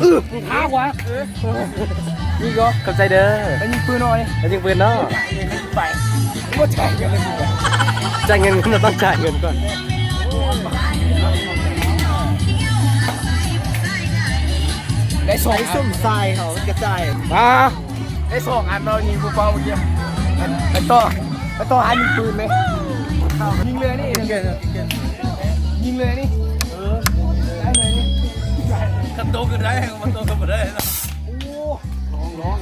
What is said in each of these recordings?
ເອີ ມຶງທ້າກວ່າ ນີ້ກໍ ຂອບໃຈເດີ ໄປຍິງປືນເນາະ ໄປຍິງປືນເນາະ ໄປ ບໍ່ຈ່າຍເງິນເລີຍ ຈ່າຍເງິນ ເຮົາຕ້ອງຈ່າຍເງິນກ່ອນ ໄດ້ສອງ ໄປຊຸ່ມໃສ່ເຂົາ ມັນກະຈ່າຍ ມາ ໄດ້ສອງອັນເນາະ ຍິງບໍ່ເປົ້າເມື່ອກີ້ ໄປຕໍ່ ໄປຕໍ່ຫາຍິງປືນເລີຍ ຍິງເລີຍນີ້ ຍິງເລີຍນີ້ ເອີ ໄດ້ເລີຍນີ້ ຄັນໂຕກະໄດ້ ຄັນບໍ່ໂຕກະບໍ່ໄດ້ເນາະ ໂອ້ ລອງ ລອງ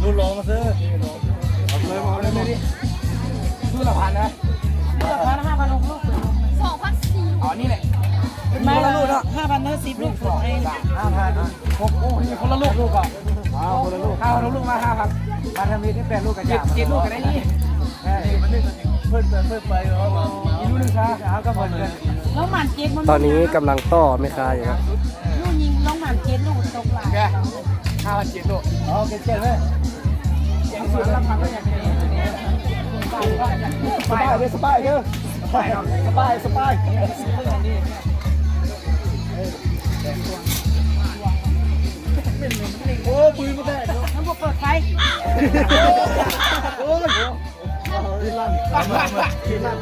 ລຸ້ນລອງມາເຊີ ເອົາເລີຍ ເອົາເລີຍ ນີ້ ຊຸດລະພັນນະ ລະພັນ ຫ້າພັນ ຫົກລູກ ສອງພັນສີ່ ເອົານີ້ແຫຼະ ຄົນລະລູກເນາະ ຫ້າພັນ ຫ້າສິບລູກ ຫ້າພັນ ຫົກ ໂອ້ ຄົນລະລູກ ລູກກໍ ອ້າວ ຄົນລະລູກ ເອົາລູກມາຫ້າພັນ ມາທຳອິດນີ້ແປດລູກກະຢາ ເຈັດລູກກະໄດ້ນີ້ ເອີ ເພິ່ນ ເພິ່ນໄປ ອີກລູກໜຶ່ງຊະ ເອົາກະເພິ່ນ ລະມັນເຈັດ ຕອນນີ້ກຳລັງຕໍ່ແມ່ຄ້າຢູ່ເນາະ ລູກຍິງລະມັນເຈັດລູກຕົກຫຼາຍ ຫ້າພັນເຈັດລູກ ເອົາເຈັດເຈັດເລີຍ ເຈັດລະພັນ ລະພັນ ລະພັນ ສະບາຍເດີ ສະບາຍເດີ ສະບາຍ ສະບາຍ ສະບາຍ. ໂອ້ ປືນມາແຕກ ມັນບໍ່ເປີດໄຟ. ໂອ້ຍ ປືນລັ່ນ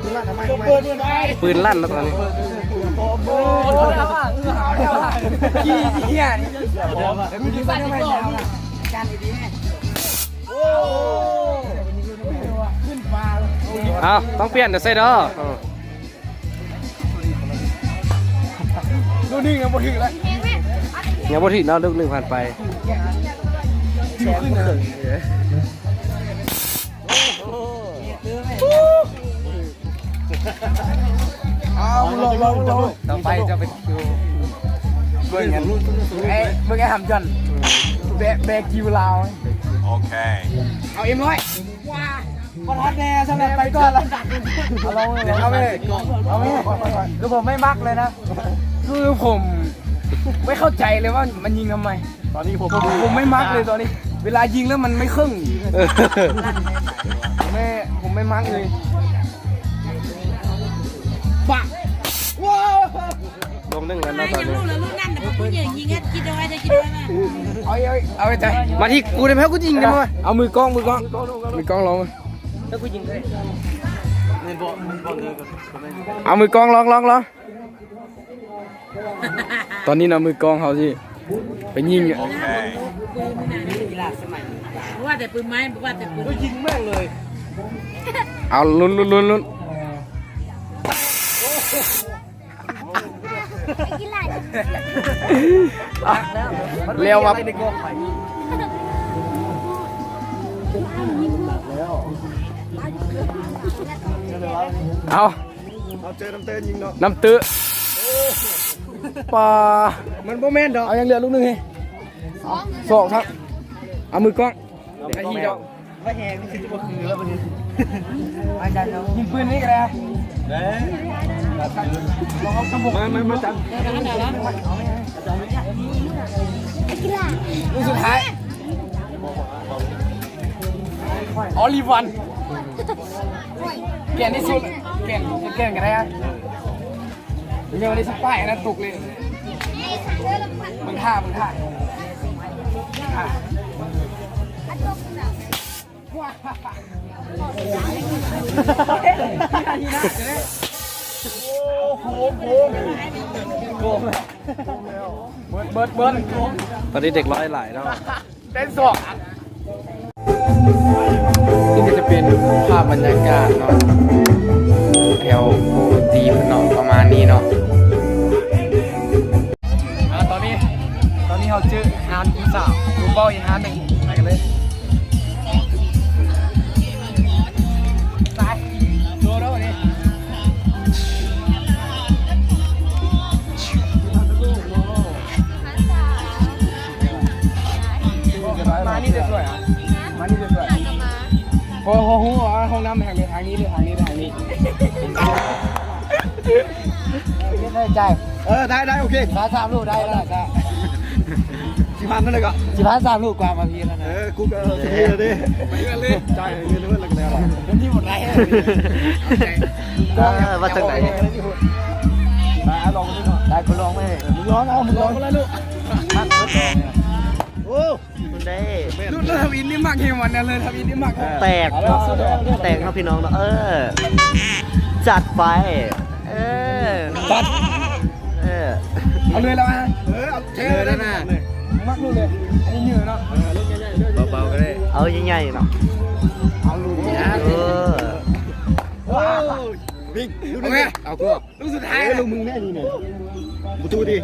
ປືນລັ່ນ ເອົາໃໝ່ ເປີດ ເປີດໄດ້ ປືນລັ່ນແລ້ວຕອນນີ້. ໂອ້ ຂີ້ເຫຍນີ້ ເອີ ມີທີ່ໃສ່ໄວ້ແລ້ວນະ ການດີໆ. ເອົ້າ ຕ້ອງປ່ຽນເດີ ໃສ່ເດີ. ລູກໜຶ່ງຍັງບໍ່ຖືກເລີຍ ຍັງບໍ່ຖືກເນາະ ລູກໜຶ່ງຜ່ານໄປ. ເອົາ ລອງ ລອງ ລອງ ຕໍ່ໄປຈະເປັນຄິວ ເບິ່ງອັນ ເອີ ເບິ່ງໄອ້ຫຳຈອນ ແບ ແບຄິວລາວ. ໂອເຄ ເອົາເອັມຮ້ອຍ ບໍ່ທັນແດ່ ສຳລັບໄປກ່ອນລະ ເອົາລອງເລີຍ ເອົາເລີຍ ເອົາເລີຍ. ຄືຜົມໄມ່ມັກເລີຍນະ ຄືຜົມໄມ່ເຂົ້າໃຈເລີຍວ່າມັນຍິງທຳໄມ. ຕອນນີ້ຜົມ ຜົມໄມ່ມັກເລີຍຕອນນີ້ ເວລາຍິງແລ້ວມັນໄມ່ເຄິ່ງ ເອີ ແມ່ ຜົມໄມ່ມັກເລີຍ. ປະ ວ້າວ ລົງໜຶ່ງແລ້ວເນາະຕອນນີ້. ເອົາ ເອົາ ເອົາໃຈ ມາທີ່ກູໄດ້ໄໝ ກູຍິງໄດ້ໄໝ. ເອົາມືກ້ອງ ມືກ້ອງ ມືກ້ອງລອງ ແລ້ວກູຍິງໄດ້. ເອົາມືກ້ອງລອງ ລອງ ລອງ. ຕອນນີ້ນະ ມືກ້ອງເຮົາຊິໄປຍິງ ກິລາສະໄໝ ບໍ່ວ່າແຕ່ປືນໄມ້ ບໍ່ວ່າແຕ່ປືນ ຍິງແມ່ງເລີຍ. ເອົາ ລຸ້ນ ລຸ້ນ ລຸ້ນ ລຸ້ນ. ແລ້ວວ່າ ເອົາ ເຮົາເຈີນ້ຳເຕີຍິງເນາະ ນ້ຳເຕີ. ປາ ມັນບໍ່ແມ່ນດອກ ເອົາ ຍັງເຫຼືອລູກໜຶ່ງເຮ. ສອງ ເອົາ ເອົາມືກ້ອງ ໄອ້ທີ່ດອກ ບໍ່ແຮງ ຄືຈະບໍ່ຄືແລ້ວບັດນີ້. ຍິງປືນນີ້ກໍໄດ້ ມາ ມາ ມາຈັບ ລູກສຸດທ້າຍ ອໍລີວັນ ແກ່ນທີ່ສຸດ ແກ່ນ ແກ່ນກໍໄດ້. ເລີຍໄດ້ສະປາຍອັນນັ້ນຕົກເລີຍ ເບິ່ງທ່າ ເບິ່ງທ່າ ໂອ້ໂຫ ໂກງ ໂກງ ເບິດ ເບິດ ເບິດ. ຕອນນີ້ເດັກນ້ອຍຫຼາຍເນາະ. ເຕັ້ນສອງອັນ. ນີ້ກໍຈະເປັນພາບບັນຍາກາດເນາະ ແຖວວົງດົນຕີເພິ່ນເນາະ ປະມານນີ້ເນາະ. ອ່າ ຕອນນີ້ ຕອນນີ້ເຮົາເຈີຮ້ານຜູ້ສາວ ຜູ້ເວົ້າອີກຮ້ານໜຶ່ງ ໄປກັນເລີຍ. ໄປ ໂດ ໂດ ນີ້. ມານີ້ຈະສວຍ ມານີ້ຈະສວຍ ເພາະເຮົາຮູ້ວ່າຫ້ອງນ້ຳແຫ່ງໃດ ທາງນີ້ເດີ ທາງນີ້ເດີ ທາງນີ້. ເຮັດໃຫ້ໃຈ ເອີ ໄດ້ ໄດ້ ໂອເຄ ສາມລູກ ໄດ້ ໄດ້ ໄດ້. ຊິຜ່ານເທົ່າໃດກໍ ຊິຜ່ານສາມລູກກວ່າມາພີ້ແລ້ວນະ. ເອີ ກູກໍເອີ ຊິພີ້ແລ້ວເດ້ ໄປເຮືອນເລີຍ ຈ່າຍເງິນເຮືອນແລ້ວກໍແລ້ວ. ເປັນທີ່ໝົດໄລ ເອີ ວ່າຈັ່ງໃດ ໄປ ລອງເບິ່ງເນາະ ໄດ້ ກູລອງເລີຍ ມຶງລອງເອົາ ມຶງລອງ ລອງ ໂອ້ ເດ້ ລົດທຳອິດນີ້ມັກແຮງ ວັນນັ້ນເລີຍ ທຳອິດນີ້ມັກ ແຕກເນາະ ແຕກເນາະ ພີ່ນ້ອງເນາະ. ເອີ ຈັດໄປ ເອີ ຈັດ ເອີ ເອົາເລີຍລະ ເອີ ເອົາເລີຍນະ ມັກໂລດເລີຍ ອັນນີ້ເຍີະເນາະ ເບົາໆກໍໄດ້ ເອົາໃຫຍ່ໆເນາະ ເອົາລູກ ເອີ ໂອ້ຍ ເອົາ ລູກສຸດທ້າຍ ເອີ ລູກມຶງແນ່ນີ້ແນ່. ບໍ່ຕູ້ຕິ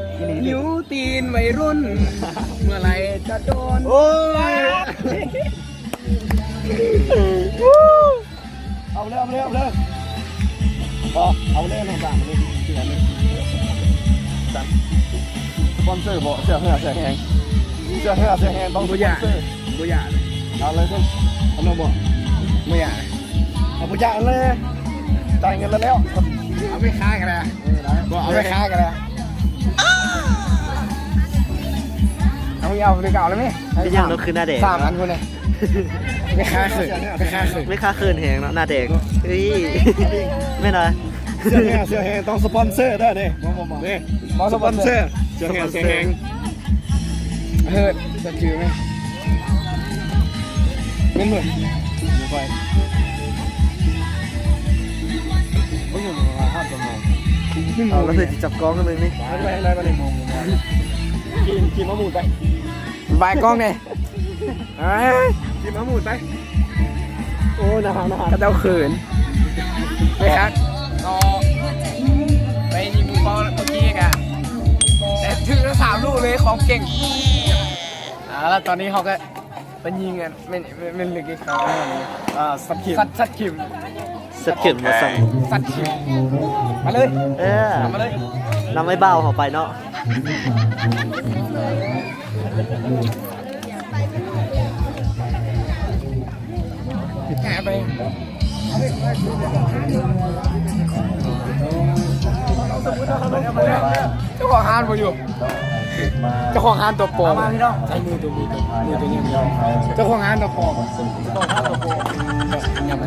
ຫິວຕີນໄວລຸ້ນ ເມື່ອໃດຈະໂດນ. ໂອ້ຍ ເອົາເລີຍ ເອົາເລີຍ ເອົາເລີຍ ເອົາເລີຍ ເອົາເລີຍ ເອົາເລີຍ ສະປອນເຊີບໍ່ ເສື້ອເຫື່ອເສື້ອແຮງ ເສື້ອເຫື່ອເສື້ອແຮງ ຕ້ອງ ບໍ່ຢາກ ສະປອນເຊີ ບໍ່ຢາກ ເອົາເລີຍ ເອົາເລີຍບໍ່ ບໍ່ຢາກ ເອົາບໍ່ຢາກເລີຍ ຈ່າຍເງິນແລ້ວ ເອົາໄປຄ້າກໍໄດ້ ເອີ ໄດ້ ບໍ່ ເອົາໄປຄ້າກໍໄດ້. ເອົາ ເອົາຄືເກົ່າແລ້ວແມ ເປັນຫຍັງເນາະ ຄືໜ້າແດງ ສາມອັນພຸ້ນເລີຍ. ແມ່ຄ້າເຂີນ ແມ່ຄ້າເຂີນ ແມ່ຄ້າເຂີນແຮງເນາະ ໜ້າແດງ. ເອີຍ ແມ່ນຫວາ? ເສື້ອແຮງ ເສື້ອແຮງ ຕ້ອງສະປອນເຊີເດີນີ້. ນີ້ ສະປອນເຊີ ເສື້ອແຮງ ເສື້ອແຮງ. ເຮີດ ຈະຈື່ໄໝ? ແມ່ນບໍ່? ເອົາ ແລ້ວເຮີດ ຊິຈັບກ້ອງໃຫ້ເບິ່ງນີ້. ໄປ ໄປ ໄປ ໄປ ຂີ່ ຂີ່ມາໝູນໄປ. ບາຍກ້ອງແດ່. ກິນມາໝູນໄປ. ໂອ້ ໜາວ ໜາວ ເຂົາເຈົ້າເຂີນ. ໄປຄັກ ເນາະ ໄປຍິງໝູ່ເປົ້າເມື່ອກີ້ກະ ແຕ່ຖືກທັງສາມລູກເລີຍ ຂອງເກັ່ງ. ອ່າ ແລ້ວຕອນນີ້ເຮົາກະໄປຍິງກັນ ແມ່ນ ແມ່ນ ແມ່ນເລື່ອງເກັ່ງ. ອ່າ ສັດເຂັມ ສັດ ສັດເຂັມ. ສັດເຂັມວ່າຊັ້ນ ສັດເຂັມ. ມາເລີຍ ເອີ ມາເລີຍ ນຳໄອ້ບ່າວເຮົາໄປເນາະ. ແກະໄປ ເຈົ້າຂອງຮ້ານບໍ່ຢູ່? ເຈົ້າຂອງຮ້ານຕົວປອມ ໃຊ້ມືຕົວ ມືຕົວ ມືຕົວນີ້. ເຈົ້າຂອງຮ້ານຕົວປອມ ເຈົ້າຂອງຮ້ານຕົວປອມ.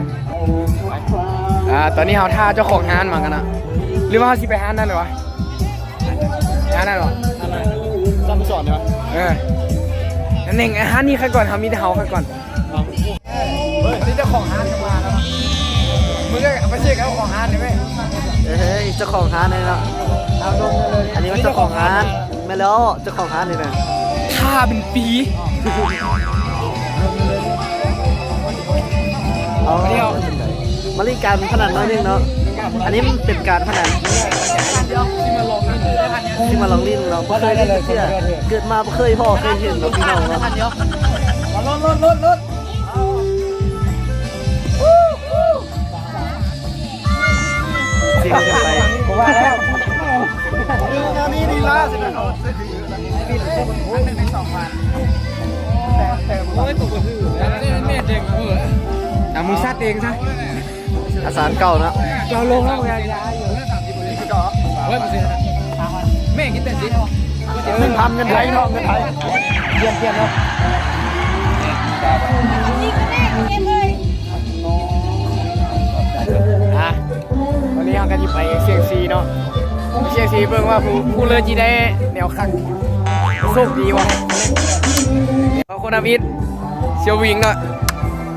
ອ່າ ຕອນນີ້ເຮົາຖ້າເຈົ້າຂອງຮ້ານມາກັນນະ ຫຼືວ່າເຮົາຊິໄປຮ້ານນັ້ນເລີຍຫວາ? ຮ້ານນັ້ນຫວາ? ຮ້ານນັ້ນ ສະໂມສອນນີ້ຫວາ? ເອີ ອັນນີ້ ຮ້ານນີ້ຂ້າກ່ອນ ເຮົາມີແຕ່ເຮົາຂ້າກ່ອນ. ເຮີ້ຍ ອັນນີ້ເຈົ້າຂອງຮ້ານມາແລ້ວ. ມຶງເອີຍ ເອົາໄປເຊັກເຈົ້າຂອງຮ້ານໄດ້ໄໝ? ເອີຍ ເຈົ້າຂອງຮ້ານເນາະ ອັນນີ້ວ່າເຈົ້າຂອງຮ້ານ. ແມ່ນແລ້ວ ເຈົ້າຂອງຮ້ານນີ້ນະ ຖ້າເປັນປີ. ເອົາ ມາຫຼິ້ນການພະນັນໜ້ອຍໜຶ່ງເນາະ. ອັນນີ້ມັນເປັນການພະນັນ ຊິມາລອງຫຼິ້ນເນາະ. ບໍ່ເຄີຍຫຼິ້ນຈັກເທື່ອ ເກີດມາບໍ່ເຄີຍພໍ້ເຄີຍເຫັນເນາະ ພີ່ນ້ອງເນາະ. ລົດ ລົດ ລົດ ລົດ. ເສຍງເກີນໄປ ບໍ່ວ່າແລ້ວ ແນວນີ້ດີລະ ເອົາ ມຶງຊັດເອງຊະ ອາສານເກົ່າເນາະ. ເຈົ້າລົງແລ້ວ ແມ່ກິນແຕ່ຊິ ໜຶ່ງພັນເງິນໄທເນາະ ເງິນໄທ ປ່ຽນ ປ່ຽນເນາະ. ອ່ະ ວັນນີ້ເຮົາກະຊິໄປສ່ຽງຊີເນາະ ສ່ຽງຊີເບິ່ງວ່າຜູ້ ຜູ້ເລີດຊິໄດ້ແນວຄັກ ໂຊກດີຫວາ. ເອົາ ຄົນທຳອິດ ສຽວວິງເນາະ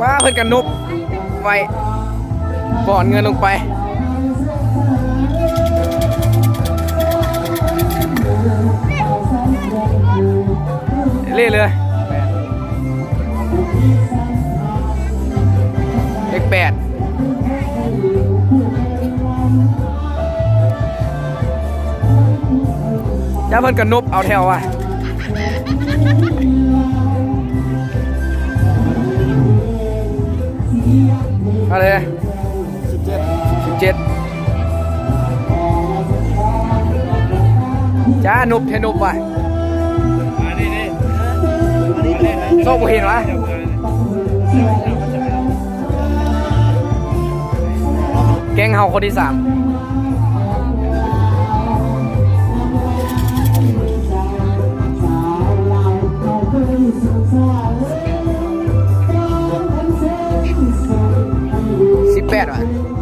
ວ້າ ເພິ່ນກະນົບໄວ້ ປ້ອນເງິນລົງໄປ ເລກເລີຍ ເລກແປດ. ຈ້າ ເພິ່ນກະນົບເອົາແຖວວ່າ ເອົາເລີຍ ສິບເຈັດ ສິບເຈັດ. ຈ້າ ນົບແທ້ນົບວ່າ ຊອກບໍ່ເຫັນຫວາ. ແກ້ງເຮົາຄົນທີສາມ ສິບແປດຫວາ.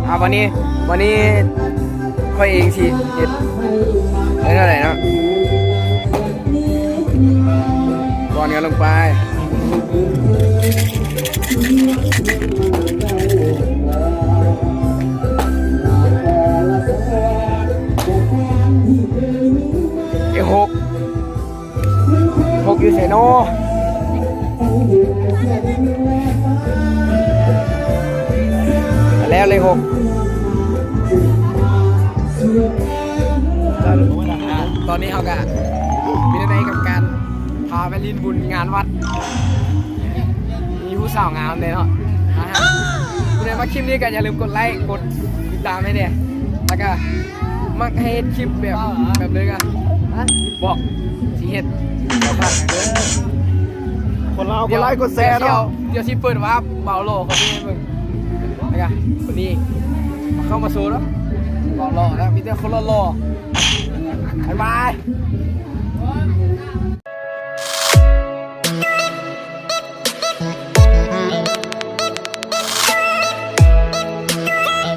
ອ່າ ວັນນີ້ ວັນນີ້ຂ້ອຍເອງຊິເຮັດ ເຮັດແນວໃດເນາະ. ປ້ອນກັນລົງໄປ ເອຫົກ ຫົກຢູ່ໃສນໍ? ແລ້ວເລກຫົກ ຕອນນີ້ເຮົາກະມີແນວໃດກັບການພາໄປຫຼິ້ນບຸນງານວັດ ມີຜູ້ສາວງາມແດ່ເນາະ. ຜູ້ໃດມັກຄລິບນີ້ກະຢ່າລືມກົດໄລ້ ກົດຕິດຕາມໃຫ້ແດ່ ແລ້ວກະ ມັກໃຫ້ເຮັດຄລິບແບບ ແບບໃດກະບອກ ຊິເຮັດ. ຄົນລາວກົດໄລ້ກົດແຊເນາະ. ດຽວຊິເປີດວາບບ່າວຫຼໍ່ຄົນນີ້ໃຫ້ເບິ່ງ ແລ້ວກະຄົນນີ້ເຂົ້າມາໂຊເນາະ. ບ່າວຫຼໍ່ນະ ມີແຕ່ຄົນຫຼໍ່ໆ. ບາຍບາຍ.